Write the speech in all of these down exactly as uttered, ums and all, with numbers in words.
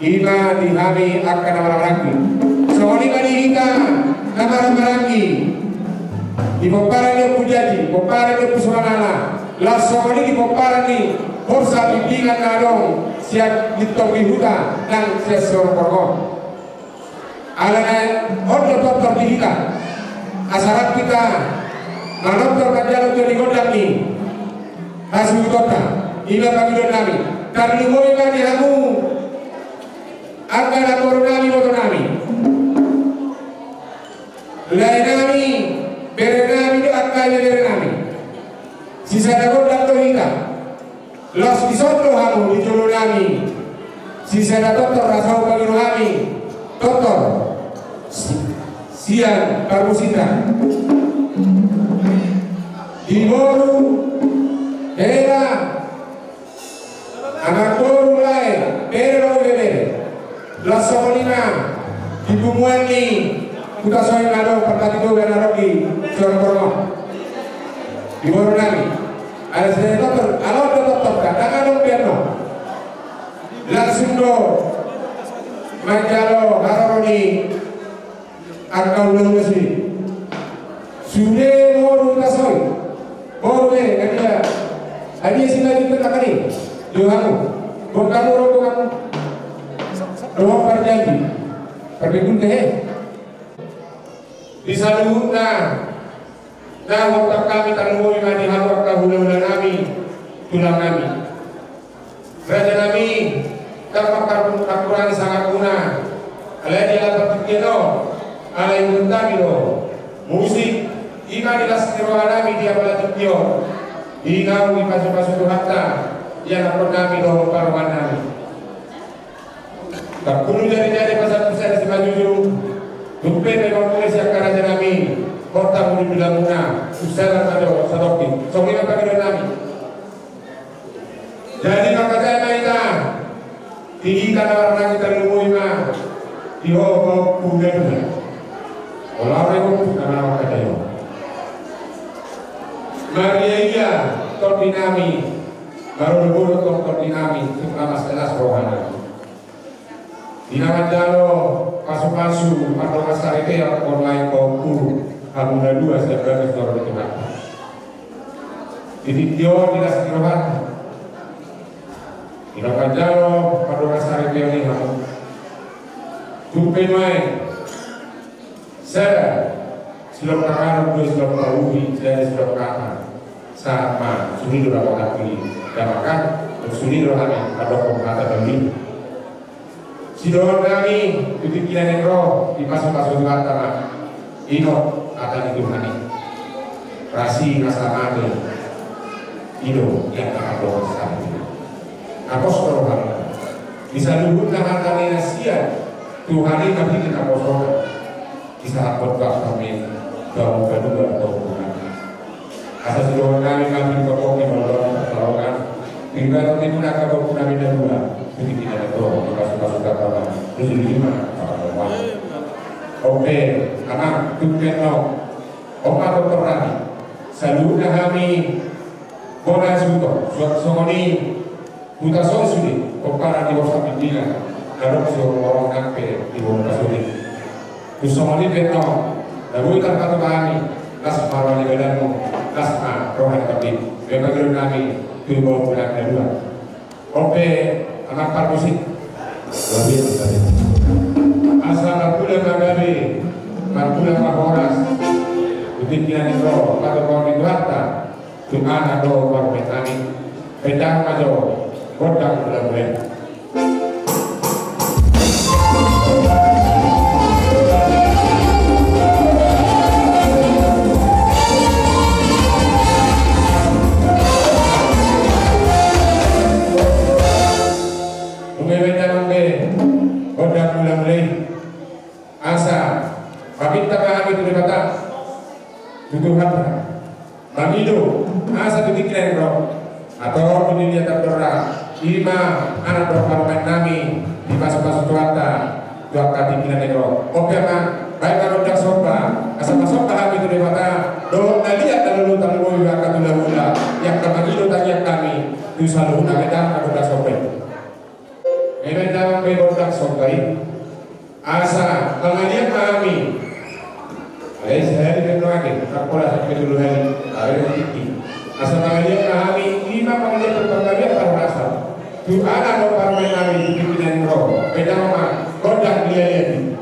I ma di hami angka na marhahamaranggi. Songon i ma di hita na marhahamaranggi. Di pomparan ni Ompu Jaji, pomparan ni Ompu Somanala. Laos songon i di pomparan ni Borsak Pimpingan na adong sian Lintong di Huta nang sian Siborongborong on. Alana on do tortor di hita. Asa rap hita manortor manjalo tu di gondang ni hasuhutonta. I ma pangidoan nami. Tarlumobi ma di hamu angka namboru nami, boto nami, lae nami, bere nami dohot angka ibebere nami. Sisada gondang do hita. Laos dison do hamu di jolo nami. Sisada tortor asa hupangido hami tortor si-, sian parmusikta. Di boru, hela, anak boru, lae, bere dohot ibebere. Laos songon i ma di punguan ni Hutasoit na adong, Parpatitoga na adong di Siborongborong on. Di boru nami. Alai sisada tortor, ala on do tortor, ndang adong pe annon. Langsung do manjalo haroro ni angka ulaon sude. Sude boru Hutasoit. Boru, eh, na dia? Na dia si lagi tengah kali? Yo, hamu. Boru hamu, boru hamu. Roha parjadi. Parbegun deh. Di saluhutna na hombar hami, tarlumobi ma di hamu angka hulahula nami, tulang nami. Raja nami, ndang mangkar-, mangkurangi sangatumuna. Alai di ala partingkian on, ala ibotohon nami do musik, i ma di las ni roha nami di apala tingki on. Di naung dipasupasu Tuhanta ianakhon nami dohot parumaen nami. Tarpulu jarijari, pasampulu sada simanjujung. Tung pe mamungka sian angka raja nami, horta muli tulang muna, usaran ma jo satongkin. Songon i ma pangidoan nami. Jadi mangkatai ma hita, di hita na marhahamaranggi, tarlumobi ma di ho, ho, Ompu na dua. Olo, olo, Ompu, na mangkatai ho. Marria-ria tondi nami, marolopolop tondi nami, tung na las roha nami. Di na manjalo pasupasu, pardongansaripeon, on lae, Ompu, hamu na dua sian bagas joro ni Tuhanta. Di tingki on di las ni rohanta. Di na manjalo pardongansaripeon i hamu. Tung pe nuaeng. Sada silop tangan, dua silop paruhi, sada silop hata. Sahat ma, suni do rapat hami. Damakan, suni do hami mandokkon hata nami. Sidohonon nami, tu tingki na naeng ro, dipasupasu Tuhanta ma. Ingot hata ni Tuhan i. Rasi na samate. I do, yang tak apa samate. Apostol Paulus. Di saluhutna hata ni na sian Tuhan i, marhite naposona. Disahaphon Tuhan kami, dohot paduka dohot hubungan. Asa sidohonon nami, kami berkopi melawan pertolongan. Tinggal di muna kami, kami dan dua. Jadi kita ada doa, dipasupasu Tuhan. Terus di mana? Oke, anak, tumpen no. Opa dokter nami. Saluhutna hami bona suto, suat songon i. Hutasoit sude, pomparan ni Borsak Pimpingan, na adong Siborongborong nang pe di bona sude. Tung songon i pe annon, na boi tarpatupa hami, las ma roha ni badanmu, las ma roha ni tondinmu. Baen pangidoan nami tu boru na dua. On pe, anak parmusik. Asa marmula ma gabe, marmula ma horas. Tingki na naeng ro, patupaon ni Tuhanta. Tu anak dohot parumaen nami, baen ma jo gondang mula-mula i. Nunga baen damang be gondang mula-mula i. Asa maminta ma hami tu Debata, tu Tuhanta, mangido asa tu tingki na naeng ro, ator tu dia tardorra, i ma anak dohot parumaen nami, dipasupasu Tuhanta tu angka tingki na naeng ro. On pe ma, baen ma gondang somba, asa pasomba hami tu Debata dohot na liat na lolo, tarlumobi angka tulang muna, i angka mangido tangiang nami tu saluhutna. Baen ma gondang somba i. Ai ma damang pe gondang somba i. Asa mangaliat ma hami. Alai sahali pe nuaeng, angka pola sampe tolu hali. Alai tingki. Asa mangaliat ma hami, i ma pangaliat, pangaliat parhorasan tu anak dohot parumaen nami di tingki na naeng ro. Ai damang ma gondang di hali i.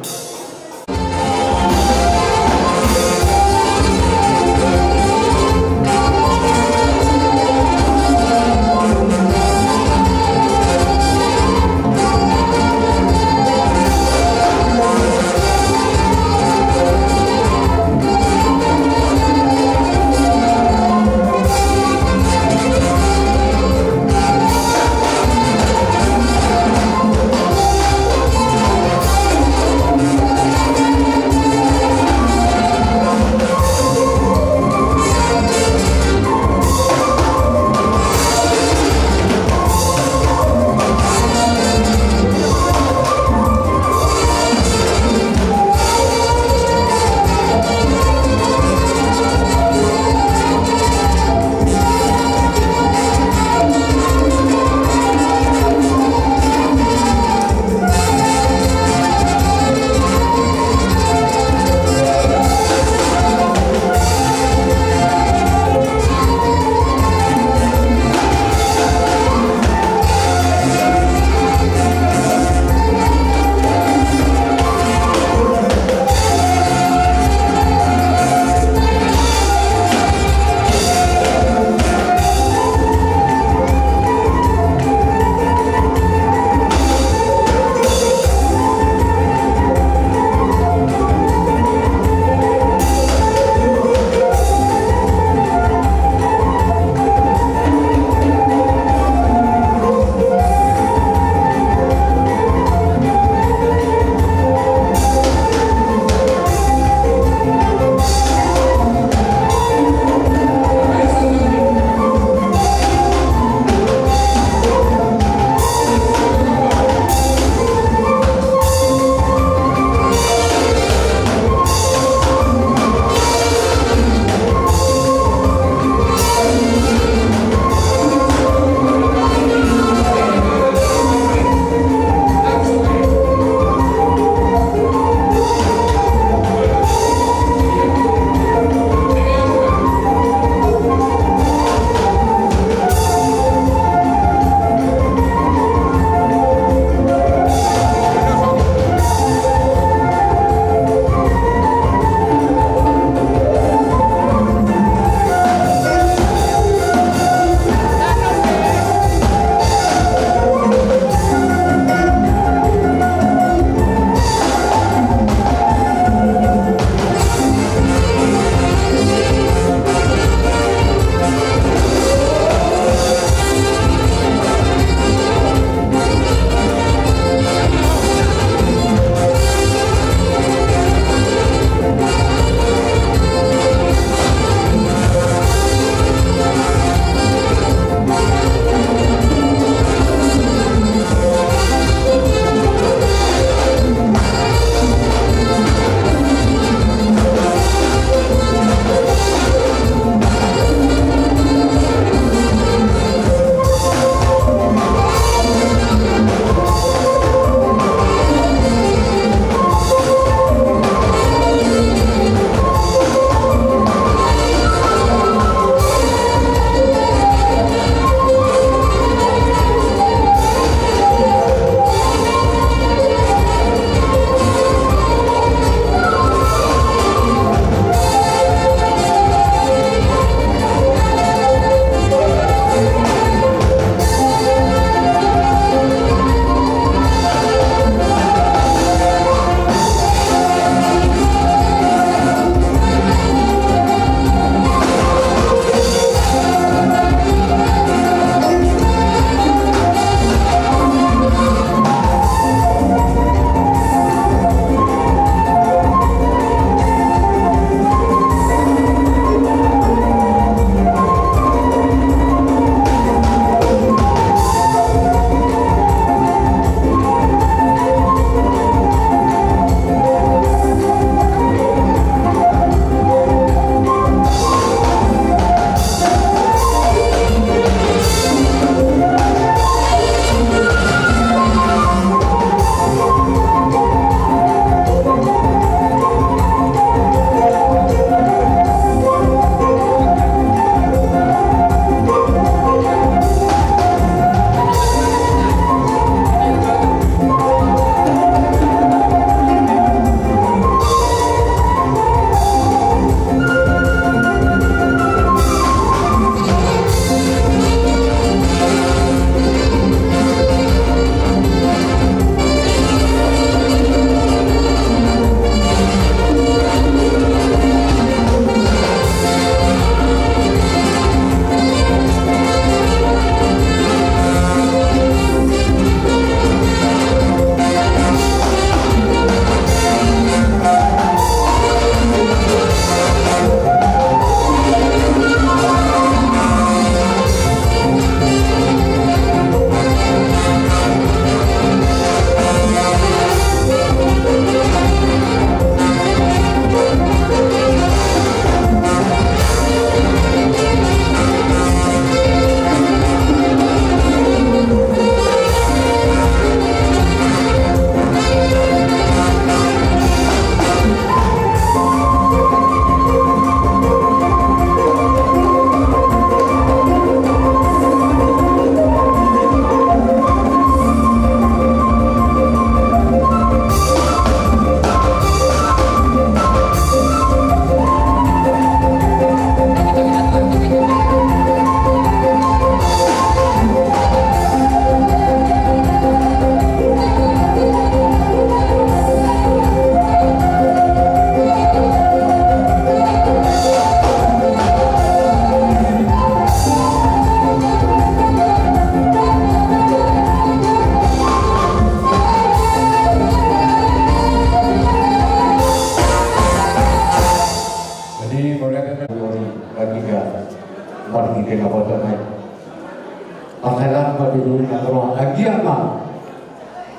Badia ma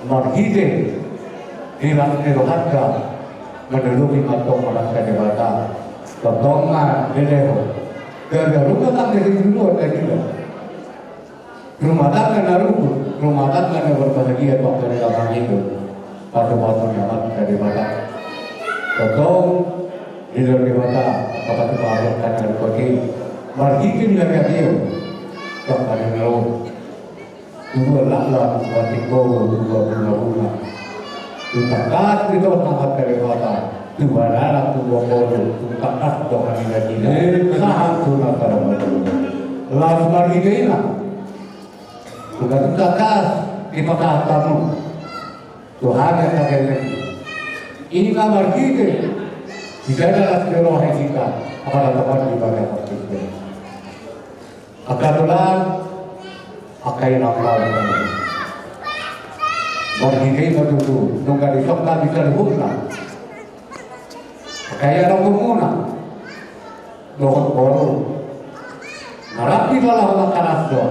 marhite di las ni rohanta mandodopi ma tongtong Amanta Debata. Tongtong ma lelehon. Gabe rumah tangga di duluan tadi lah. Rumah tangga na rukun, rumah tangga na berbahagia, tongtong di dalam itu. Patu-patu ni Amanta Debata. Tongtong di dalam Debata, kapatu-patu kan ada pakai. Marhite di dalam itu. Tongtong di dalam. Tubuan laklak, batik boru, tubuan bunga-bunga. Tutak kas di tongtong Amanta Debata. Tubuan anak, tubuan boru, tutak kas dongan ni laki. Sahat tu na tarombo. Las marhite i ma. Tutak kas di patah tamu. Tuhan yang kagelleng. I ma marhite. Di dalam las ni roha hita. Apa dapat dibaca hati. Angka tulang, angka inang. Marhite i ma tutu, nunga disongkap di saluhutna. Angka ia dohot muna. Dohot boru. Narapi pala holan karas do.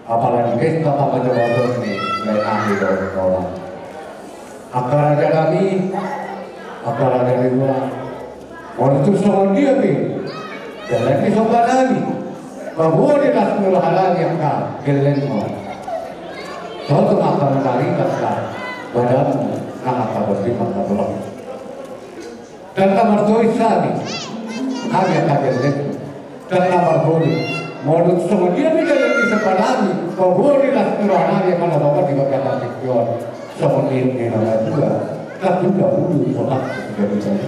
Apalagi pesta pamajorajon ni lae nami dohot holan. Angka raja nami, angka raja ni dua. Molo tung songon dia pe, dalan ni somba nami. Paboa di las ni roha nami angka gellengmu. Sotung angka manari angka badanmu, nang angka boti angka tulang. Ndang na martois hami, hami angka gellengmu. Ndang na marholi. Molo songon dia pe dalan ni somba nami, paboa di las ni roha nami angka na bapak di bagian hati pion. Songon dia ni na dua, ndang suda bulu botak jadi jadi.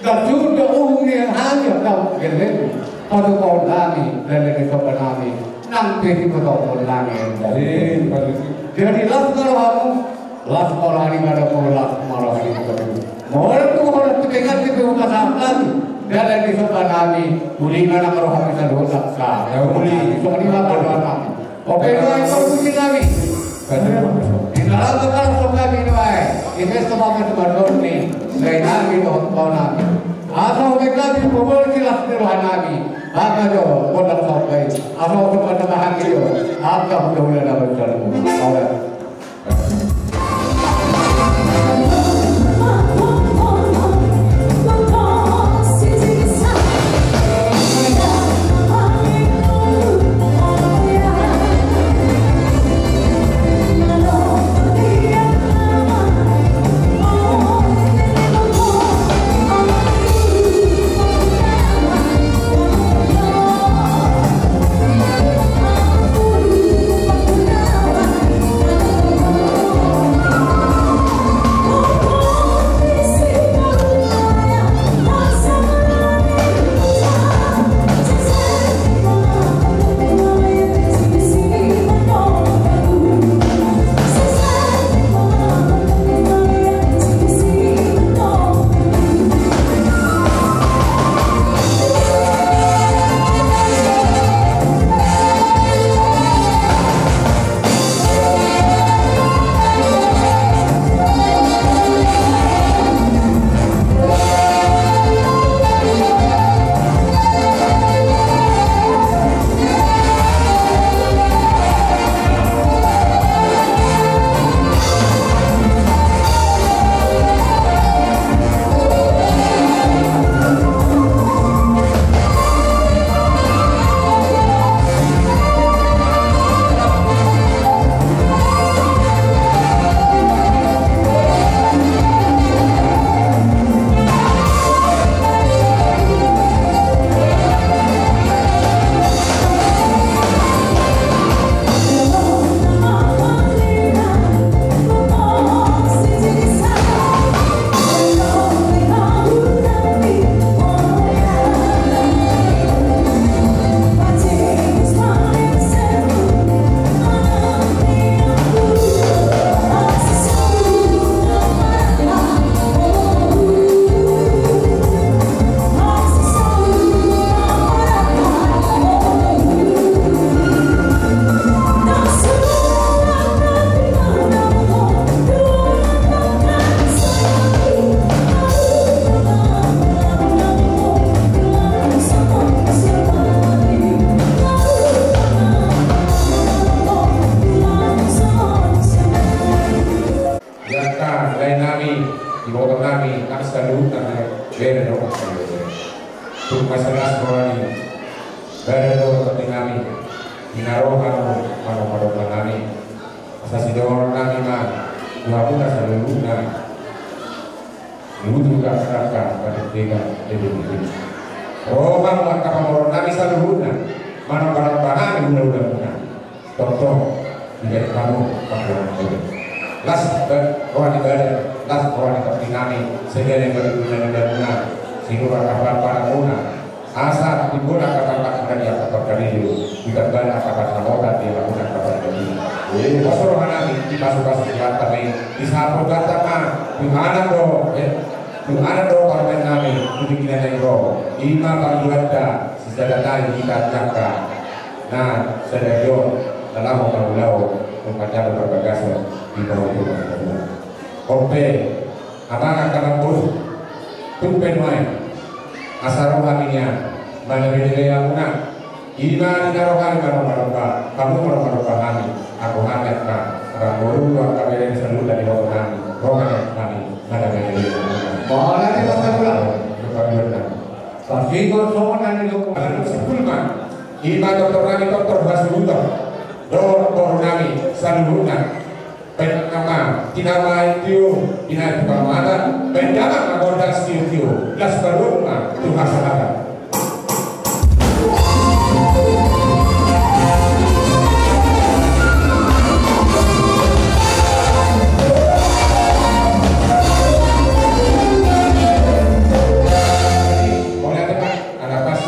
Ndang suda uhum ni hami angka gellengmu. Patupaon nami, dalan ni somba nami, nang pe di patupaon nami. Jadi las ni rohamu. Las ma roha ni mada mu, las ma roha ni mada mu. Molo tung holan tu pengan di pe upa saham nami, dalan ni somba nami, uli ma nang roha ni saluhut angka. Uli. Songon i ma pandohan nami. Oke, nuaeng parmusi nami. Di na laho tong kalas nami nuaeng. Di pesta pamajumajon ni lae nami dohot paho nami. Asa ope nami paboa di las ni roha nami. Angka jo gondang somba i. Asa ope ma nami jo angka hulahula na baru. Ora. Lae nami, iboto nami, nang saluhutna bere dohot saluhutna. Tung ma las roha ni badan dohot tondi nami, di na ro hamu manang padopan nami. Asa sidongan nami ma tu hamuna saluhutna. Luhut tu angka patiktikon debit. Roha ma angka pamoruon nami saluhutna, manang padopan nami hulahula muna. Tongtong dibaen hamu panggoan. Las roha ni badan, las roha ni tondi nami, segala balik guna ni damuna, sinur angka parparamuna. Asa timbul angka parpangkarion, angka parkarejo, ditambana angka parsamotan, diamuna angka pargabe. Pos roha nami, dipasupasu Tuhanta ma i, disapot Tuhanta ma, tu anak do, eh, tu anak do parumaen nami, tu tingki na naeng ro, i ma panggoanta, sisada nai hita di angka na sadari on, na laho mangulahon, mangkatahon parbagason, di bawah rumah. Ope, amang angka namboru, tung pe nuaeng, asa ro hami nian, mangalehon hamuna, i ma di na ro hami marhahamaranggi, hamu marhahamaranggi hami, anggo hami angka namboru, angka bere saluhutna di botong nami, ro ma nian hami, mangalehon hamuna. Mauliate ma. Paduan nami. Pasikon songon na nidok. Anu sepul ma. I ma tortor nami tortor hasuhuton. Dohot boru nami saluhutna. Baen ma, tinama i tio, tinama i tu pamata, baen damang ma gondang sitiotio, las paluhut ma tu hasahatan. Mauliate ma, ala pas.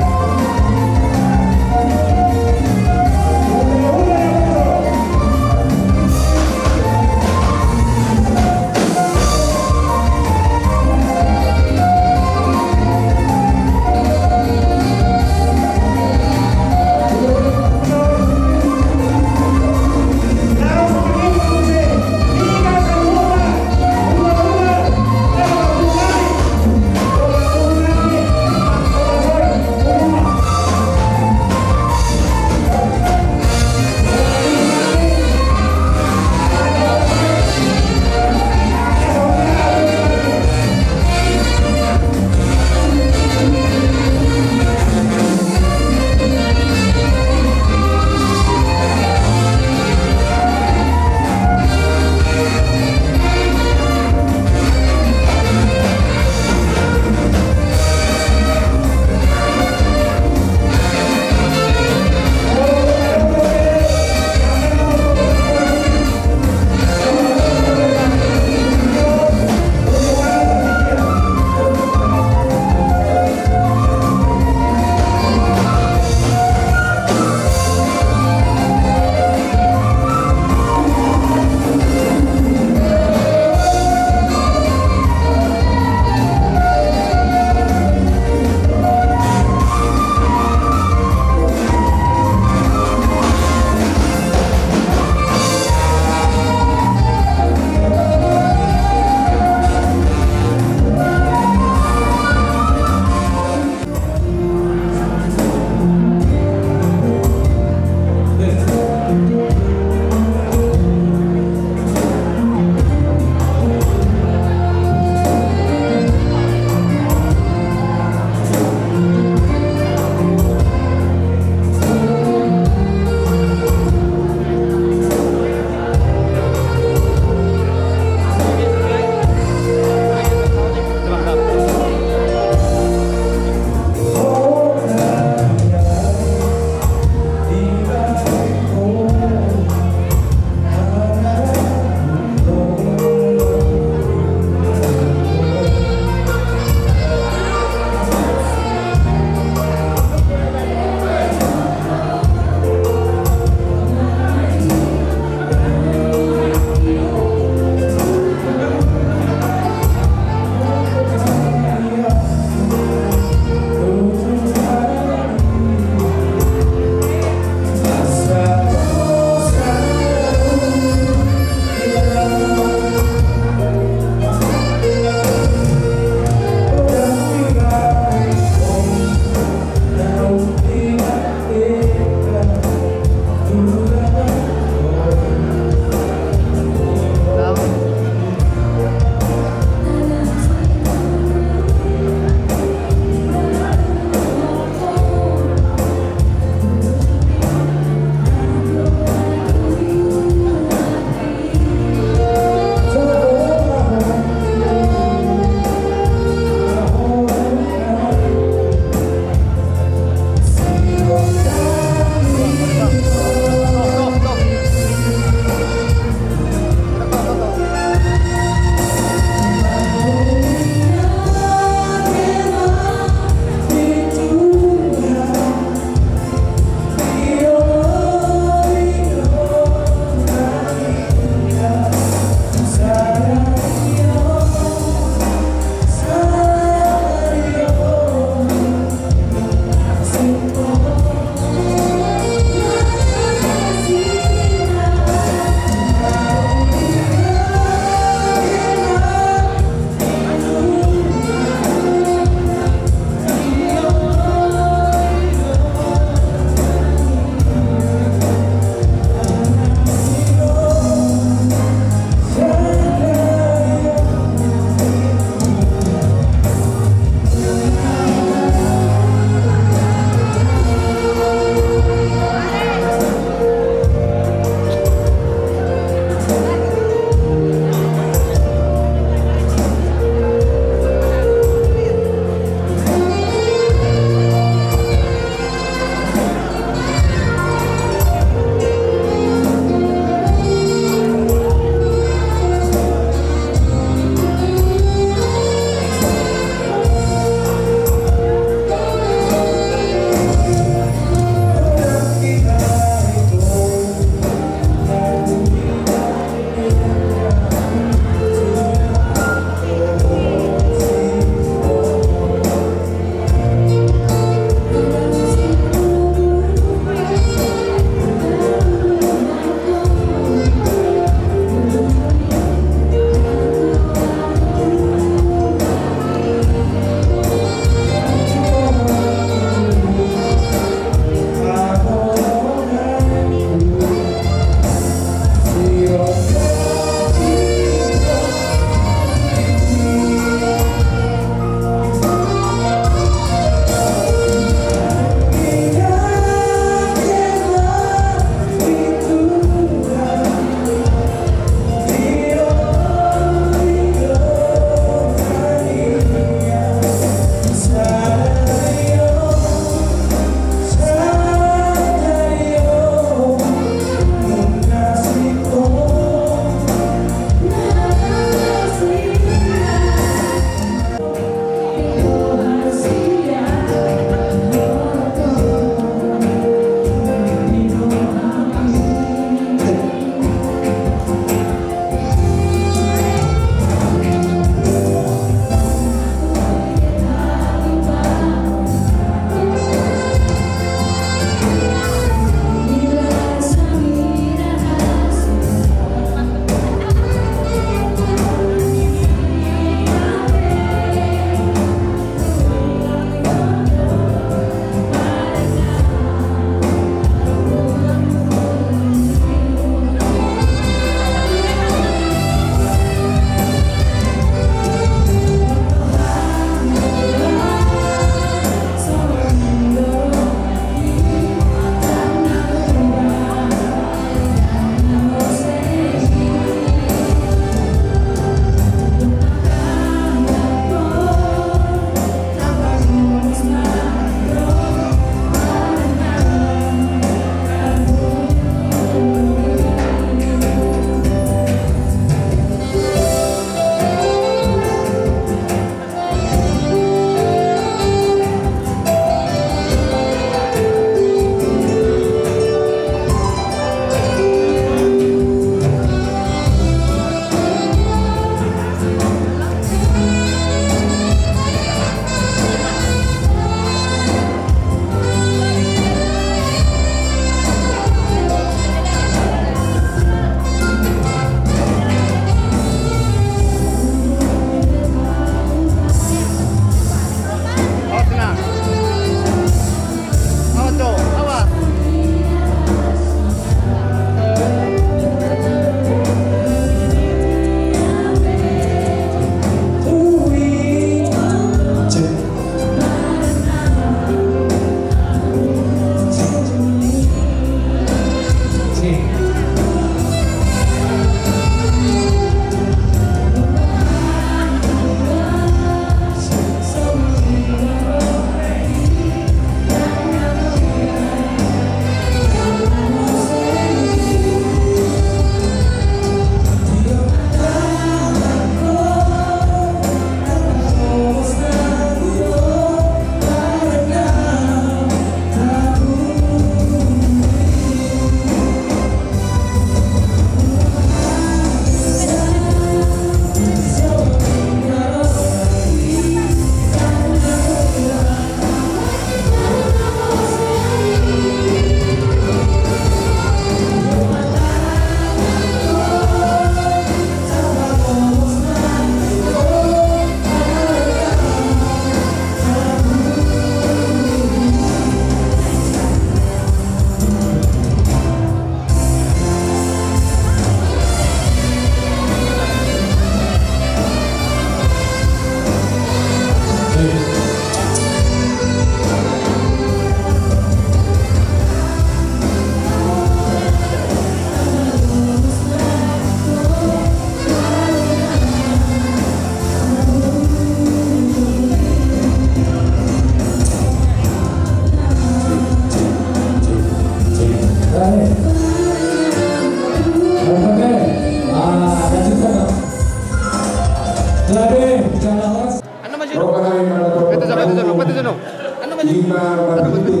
Pite,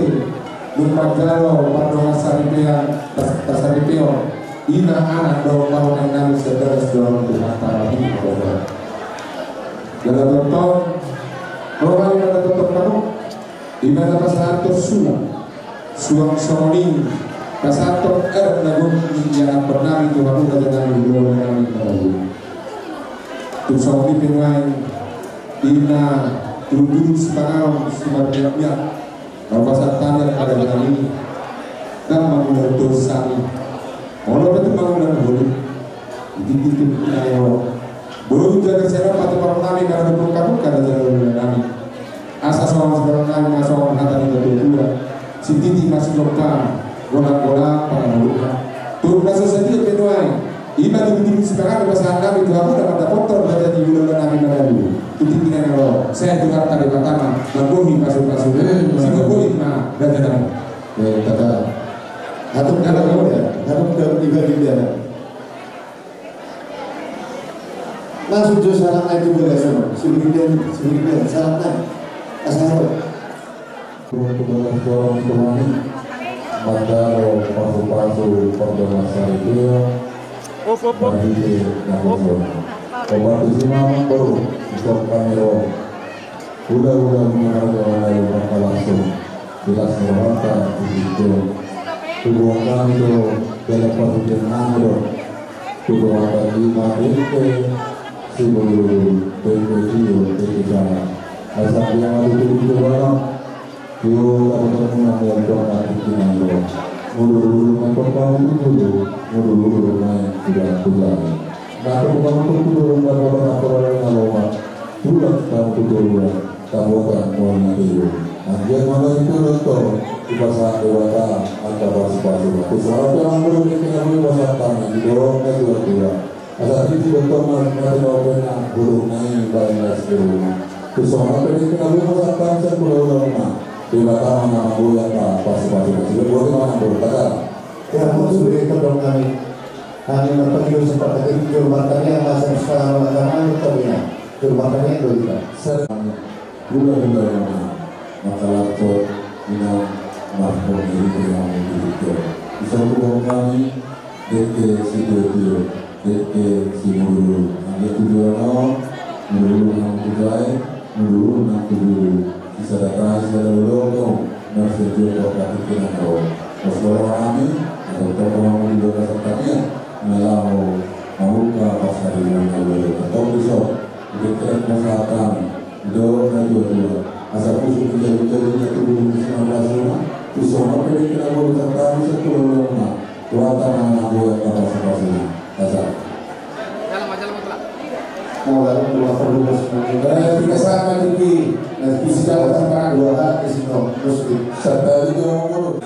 nunga manjalo pardongan saripeon, pas-, pasaripeon, ina anak dohot parumaen nami sian bagas dohot Tuhanta. Jala tongtong, ro ma hami mandatangkon hamu, ima na pasahathon suang, suang songon i pasahathon adat na gok ni ianakkon nami tu hamu raja nami, hulahula nami na marhaha. Tung songon i pe nuaeng, ima tudutudu sipanganon simarbiakbiak na hupasahat hami angka raja nami, ndang mangula dosa hami. Molo pe tung mangula na holi, di tingki tingki na olo, boi jaga sian on patupaon nami, maradophon hamu angka raja nami. Asa songon sipanganon nami ma songon hata ni natuatua: Sititi ma sijompa, golanggolang pangarahutna. Tung na so sadia pe nuaeng, ima tudutudu sipanganon pasahat nami tu hamu na mandapothon raja ni hulahula nami na marhaha. Tu tingki na olo, sai Tuhanta Debata ma manggohi pasupasu, sigogohi ma raja nami. Baik, tata. Hatung dalam, hatung dalam tiga di dalam. Langsung jo salam aja tu bagas, sibudian, sibudian, salam aja. Asal. Untuk bagas dorong tuani, manjalo pasupasu pardongan saripeon, marhite na hujur. Obat isi mamang baru, isok paniro. Hulahula nunga marga manjalo pangkalason, di las ni rohanta di situ. Tubuan nami do, dalam pasudian nami do. Tubuan nami ma dengke, si Mulululu, dengke Tio, dengke Sala. Asa dia madu tubuan. Tio, tahu-tahu nami yang tuan mati kinai do. Mulululu, mengkot kamu tubuan. Mulululu, main, tidak, tidak. Nah, aku bukan untuk tubuan, bukan orang apa orang yang lama. Tulang tamu tu toruan, tabotan mual na tebo. Anggiat ma bagi tulang to, dipasahat Debata angka pasupasu. Tusuk roha pe amang boru, dengke na boi pasahat hami, didorong natuatua. Asa titi do tong ma, mate na open na, boru na i baen las di rumah. Tusuk roha pe dengke na boi pasahat hami, sian hulahula na. Debata ma na manggohi angka pasupasu. Sian boru ma na boru, kata. Ya, mau sudah ikut dong kami. Hami marpangido sian parhatian juru martangiang ma sian Sukarno Agama Lotobina, juru martangiang do hita. Hulahula ma na mangkalason, inang marhongkon i di hami di hita. Isok tu hami, dengke si Tio-tio, dengke si Mulululu. Anggiat tujuan on, Mulululu nang tu jae, Mulululu nang tu julu. Sisada tahi sisada lolong, na sian jolo tongka tingki na ro. Pos lolong hami, atau tongka hami di bagasan tamiang, na laho mambuka pasar di na ro. Atau besok, di kira pasahat hami, didorong natuatua. Asa pusuk di jalu-jalu na tubuh di sini, pasuna, pusuk ma pe di kira pasahat hami, satu lolong na. Tuhan tangan na buat apa sepasuna. Asa. Jalan, jalan, jalan. Mau lalu dua puluh bos. Eh, tiga sama tinggi. Nah, isi jalan sama dua hak, isi no, terus di. Satu kali dua puluh.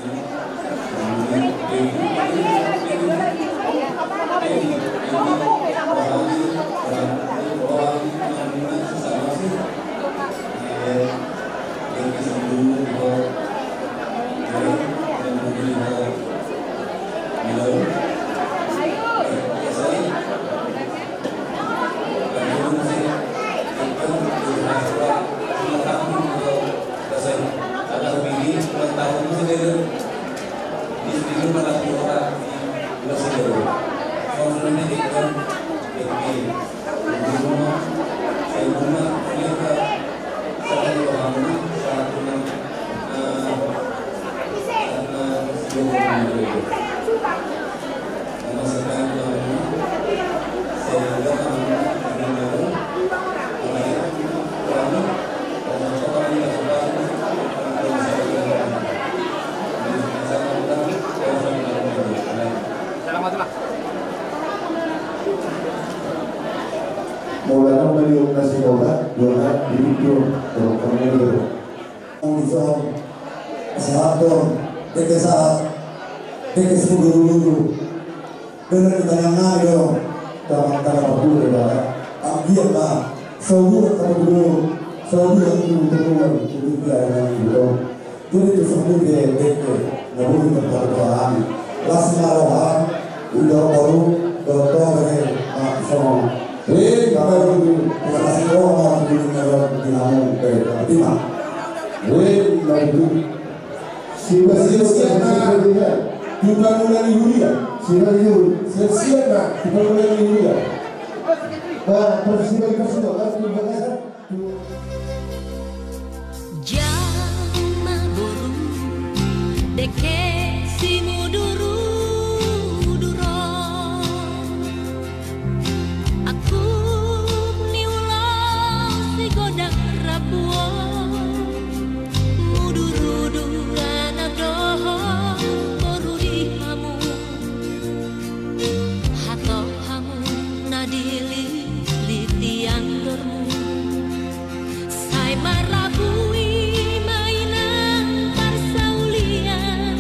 Mauliate ma di ompunta Sihombing, dua hal di video, kalau kami itu. Ison, sahat on, dengke sahat, dengke si Mulululu. Dengke di tangan nami do, tangan tangan pabule ba. Anggiat ma, saudara tangan pabule, saudara tangan pabule, itu dia yang itu. Jadi tu sahat dengke, dengke, na boi tarpatupa hami. Las ma roha, udah baru, dohot baru, ah, songon. Hei, bapak ibu, terima kasih roha, di dalam di namun, eh, terima. Hei, bapak ibu. Siap, siap, siap, siap. Tu pangula ni huria. Siap, siap. Siap, siap, siap. Tu pangula ni huria. Nah, terus siap, siap, siap. Harus di bagasan. Jama boru, dengke simudur-udur on. Aku ni ulos si godang rambu on. Mudur-udur anak dohot boru di hamu. Hatop hamu na dilili tiang dormu. Sai marabui ma inang parsaulian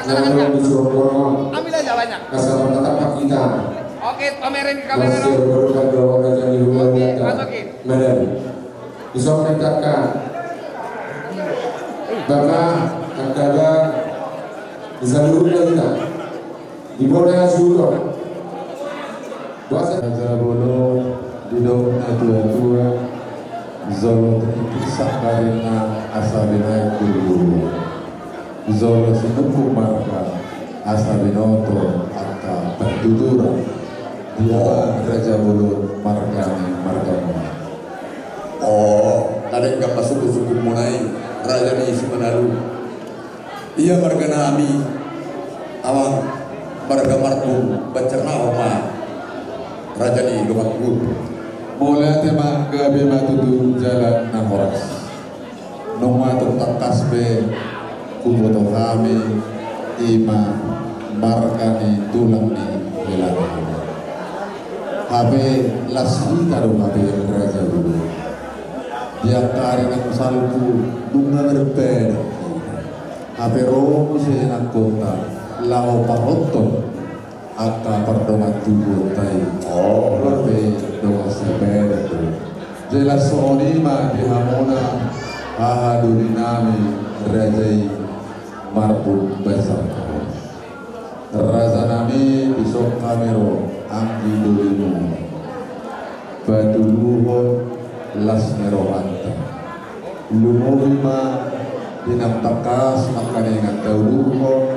Nah, kalau di Surabaya, ambil aja banyak. Kasar mata kita. Oke, pamerin ke kamera dong. Masih berdoa doa aja di rumah. Oke, kita masukin. Benar. Bisa kita kan. Bapak, ada, bisa dulu kita. Di mana sudah? Raja bolon, didok na tua-tua, jolo tingki sangkar na asa binaen guru-guru. Jolo sinungkun marga asa binoto angka pantuturan. Dia raja bolon margana marga muna. Oh, na denggan ma sungkun-sungkunmuna i, raja ni Simanalu. Ia marga nami, amang, marga Marbun, bacar na homa raja ni dongan tubu. Mauliate ma, gabe ma tutu jala na horas. Nunga tung tangkas be huboto hami, ima marga ni tulang ni hela nami. Hape las hita do hape raja bolon. Di angka ari na salpu nunga marpeda. Hape ro muse nangkonta laho pahothon angka pardongan tubuanta i. Oh. Hape dongan sapeda do. Jelas songon i ma di hamuna haha doli nami raja i Marbun Bacar. Raja nami, dison hami ro anggi dolimu. Patuluhon las ni rohanta. Lumobi ma di naung tangkas mangkaningan tauluhon,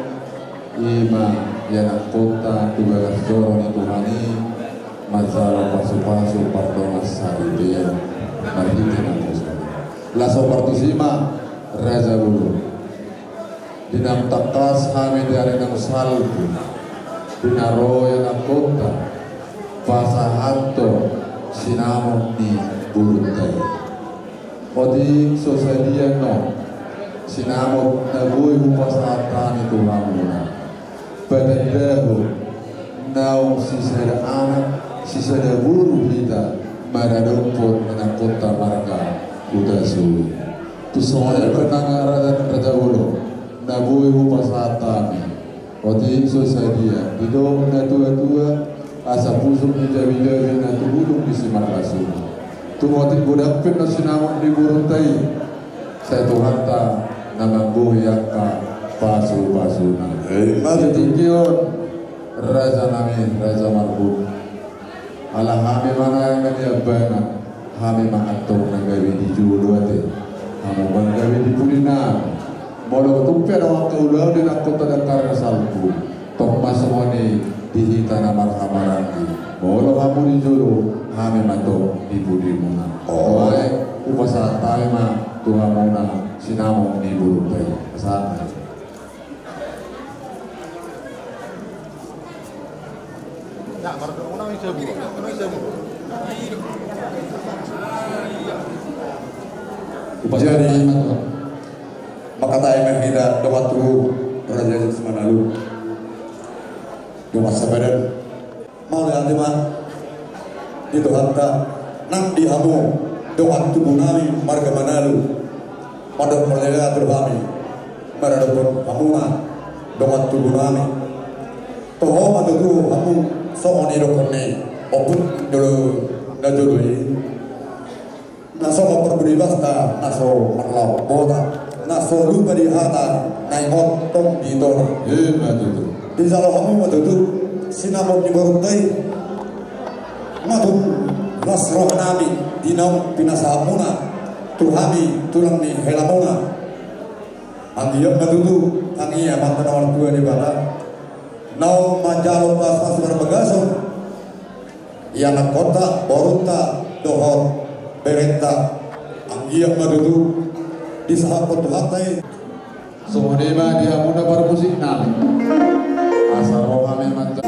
ima ianakhonta tu bagas joro ni Tuhan i, manjalo pasupasu pardongansaripeon marhite na poso. Las hombar tusi ma raja bolon. Di naung tangkas hami di ari naung salpu, di na ro ianakhonta pasahathon sinamot ni borunta i. Otik so sadia annon sinamot na boi hupasahat hami tu hamuna, patandahon naung sisada anak sisada boru hita maradophon ianakhonta marga Hutasoit. Tung songon i pe nang raja, raja bolon, na boi hupasahat hami. Otik so sadia, didok na tua-tua, asa pusuk ni jabi-jabi na tu bulung ni simarlas uli. Tung otik godang pe annon sinamot ni borunta i, sai Tuhanta na manggohi angka pasupasuna. Emma tutu. Di tingki on, raja nami, raja Marbun. Ala hami ma na niambangan, hami ma antong na gabe di jolo ate. Hamu ma na gabe di pudi nami. Molo tung pe adong angka ulaon di nakhonta dangkar na salpu, tong ma songon i di hita na marhahamaranggi. Molo hamu di jolo, hami ma antong di pudimuna. Oe, hupasahat hami ma tu hamuna sinamot ni borunta i. Pasahat. Jadi, mangkatai ma hita dongan tubu, raja ni Simanalu, dongan sapadan. Mauliate ma di Tuhanta, nang di hamu dongan tubu nami marga Manalu, mandok mauliate do hami maradophon hamuna dongan tubu nami. Toho ma tutu hamu songon i dohonon ni ompung jolo na jolo i. Na so marparbudi basta, na so marlaok bota, na so lupa di hata, na ingot tong di tona. Emma tutu. Dijalo hamu ma tutu sinamot ni borunta i. Matung las roha nami di naung pinasahatmuna tu hami tulang ni helamuna. Anggiat ma tutu, tangiang ma tu na martua Debata, naung manjalo pasupasu marbagason ianakhonta, borunta dohot berenta. Anggiat ma tutu disahaphon Tuhanta i. Songon i ma di hamuna parmusik nami. Asa ro hami manjalo.